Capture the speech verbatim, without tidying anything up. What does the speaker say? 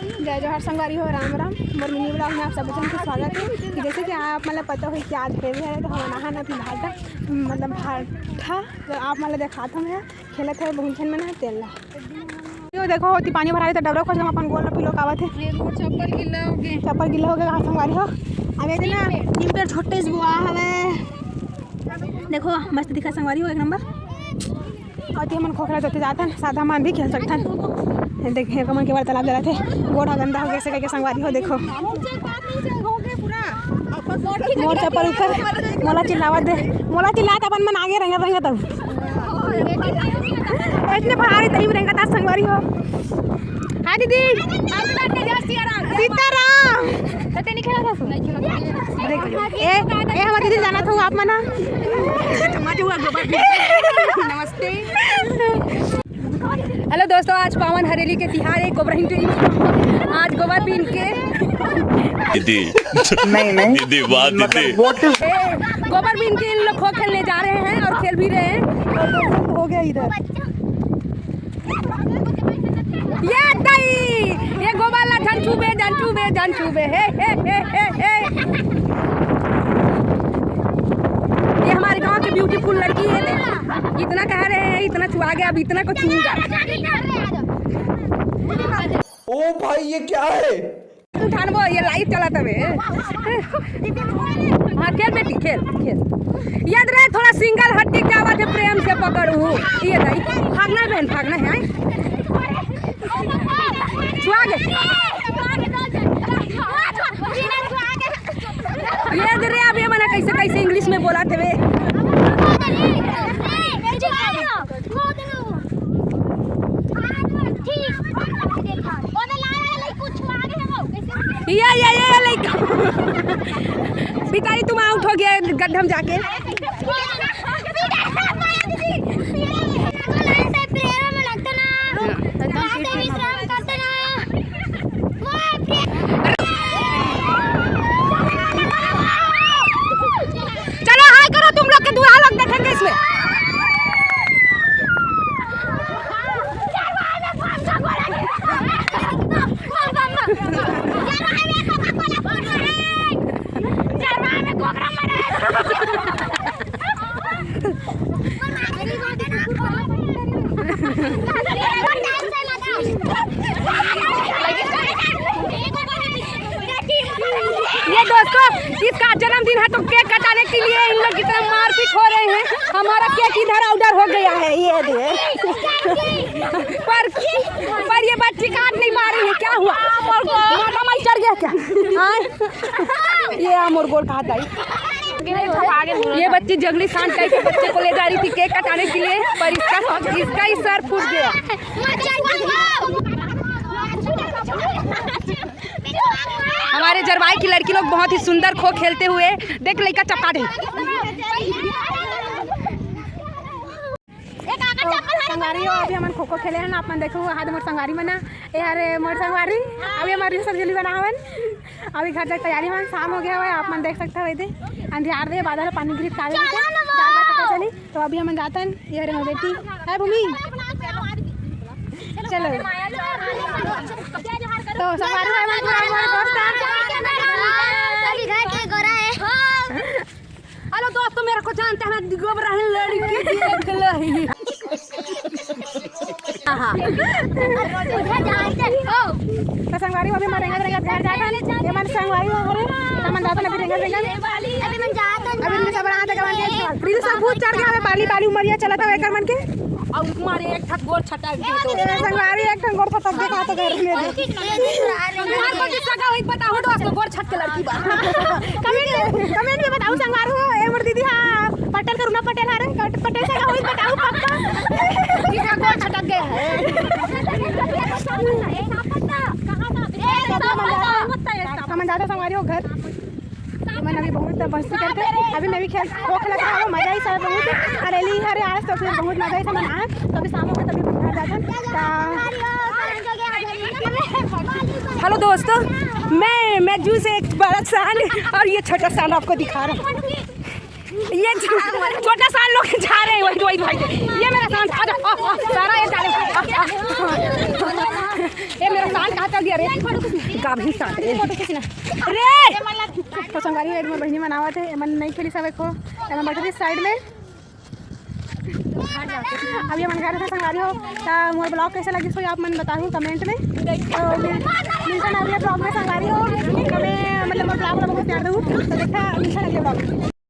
जय जोहार संगवारी हो, राम राम। मोर mini vlog में आप सब झन के स्वागत है। कि जैसे कि आप मन ला पता होही कि आज देवघर है, तो हमन आए हन अभी भाटा, मतलब भाटा, तो आप मन ला देखात हन, खेलत हे बहुत झन मन ह तेला। यो देखो, ओती पानी भराए, तो डबरा खोज अपन गोड़ ला पिलो कावत हे। ये मोर चप्पल गिल्ला हो गे। चप्पल गिल्ला हो गे, कहाँ संगवारी हो? अब ये ना, नीम पेड़ छोटे से बुआ हवे। देखो, मस्त दिखा संगवारी हो, एक नंबर। अउ ते मन खोखला जते जाथन, सादा मन भी खेल सकथन। ये देख, ये कमन के वार्तालाप जलाथे, गोड़ ह गंदा हो गए से कहिके संगवारी हो, देखो। मोर चप्पल उतर, मोला चिल्लावत दे, मोला चिल्लात अपन मन आगे रेंगत रेंगत तब। इतने भारी तही रेंगत आज संगवारी हो। हाँ दीदी। सीताराम। तो ते नहीं खेला था सो? देख, ए, ए, हमारे दीदी जाना था आप मना। नमस्ते। हेलो दोस्तों, आज पावन हरेली के तिहार है, गोबरहीन टीम आज गोबर बीन के दीदी। नहीं, नहीं। दीदी, वाह दीदी। मतलब, what is ए, गोबर बीन के इन लोग खो खेलने जा रहे हैं और खेल भी रहे हैं। और दो हो गया इधर। ये दई, ये गोबर ला झन छूबे, झन छूबे, झन छूबे। हे, हे, हे, हे, हे। ये हमारे गांव की beautiful लड़की है, देखो। इतना कह रहे हैं, इतना छुआ गया, अब इतना को छूऊंगा। ओ भाई, ये क्या है? तू ठानबो, ये live चलत हवे। हाँ, खेल बेटी, खेल, खेल। याद रहे, थोड़ा single हट के क्या बात है, प्रेम से पकड़ू। ये दई, भागना है बहन, भागना है, आए। छुआ गे। ये दे रे, अब ये मना कैसे, कैसे English में बोला थे वे। या, या, या, या, like। भिखारी, तुम out हो गया गड्ढम जाके। चलो, hi करो, तुम लोग के दूल्हा लोग देखेंगे इसमें। ये दोस्तों, इसका जन्मदिन है, तो cake कटाने के लिए इन लोग इतना मारपीट हो रहे हैं। हमारा cake इधर उधर हो गया है, ये दे। पर, पर ये बच्ची काट नहीं पा रही है, क्या हुआ? माता माई चढ़ गया क्या? हाँ? ये आ मोर गोड़ कहा दाई। ये बच्ची जंगली सांड टाइप के बच्चे को ले जा रही थी cake कटाने के लिए, पर इसका, इसका ही सर फूट गया। हमारे जरवाई की लड़की लोग बहुत ही सुंदर खो खेलते हुए, देख लइका चपका दे। संगवारी हो, अभी हमन खो खो खेले हन, आप मन देखो, हाथ मोर संगवारी मना, ए हरे मोर संगवारी, अभी हमन rehearsal जल्दी बना हवन, अभी घर जाके तैयारी हवन, शाम हो गया हवे, आप मन देख सकते हो, इधर अंधियार दे, बादल पानी गिरित काले में, चलो ना। जाए बात पता चली। तो अभी हमन जातन, ये हरे मोर बेटी, है भूमि, चलो। तो संगवारी हो, हमन पूरा मोर दोस्त है। अभी घर के गोरा है। हेलो दोस्तों, मेरे को जानते हैं, मैं गोबरहीन लड़की देख लही। हाँ, हाँ। तो संगवारी हो, अभी हमन रेंगत रेंगत घर जात हन। ये मन संगवारी हो रे, हमन जात हन अभी रेंगत रेंगत। अभी मन जात हन। अभी इनके सब रात का मन के रील सब भूत चढ़ गया है, बाली बाली उमरिया चला था एकर मन के। अब मारे एक ठक गोड़ छटक गया तो। ये संगवारी एक ठक गोड़ छटक गया तो घर में। मार को किसका का होई बताओ दोस्तों, गोड़ छटक के लड़की बा। Comment, comment में बताओ संगवारी हो, ए मोर दीदी, हाँ, पटेल करुणा पटेल हरे, पटेल से का होई बताओ पक्का। किसका गोड़ छटक गया है? हमन जात हन संगवारी हो घर। मन अभी बहुत मस्ती करते, अभी मैं भी खेल, खो खेलत रहा हूँ, मजा ही सब बहुत। अरे ली हरे आज तो फिर बहुत मजा ही सब मना, तो अभी शाम होगा तभी घर जाते हैं। तो हेलो दोस्तों, मैं, मैं जू से एक बड़ा सांड और ये छोटा सांड आपको दिखा रहा हूँ। ये जो छोटा सांड लोग जा रहे हैं, वही, वही, वही। ये मेरा सांड, आ जाओ, आ, आ, सारा ये जा रहे हैं। आ, आ, आ। ये मेरा सांड कहाँ पे? अरे गाभी साथ रे। फोटो खींचना। अरे तो संगवारी हो, एमन बहिनी मन आवत हे, एमन नहीं खेली सब एको, एमन बैठे थे साइड में। अभी हमन घर से संगवारी हो, त मोर ब्लॉग कैसे लगिस होही आप मन बताहू कमेंट में। तो मिल-, मिलथन अगले ब्लॉग में संगवारी हो। हमें मतलब मोर ब्लॉग ला बहुत प्यार दहू, तो देखा मिलथन अगले ब्लॉग में।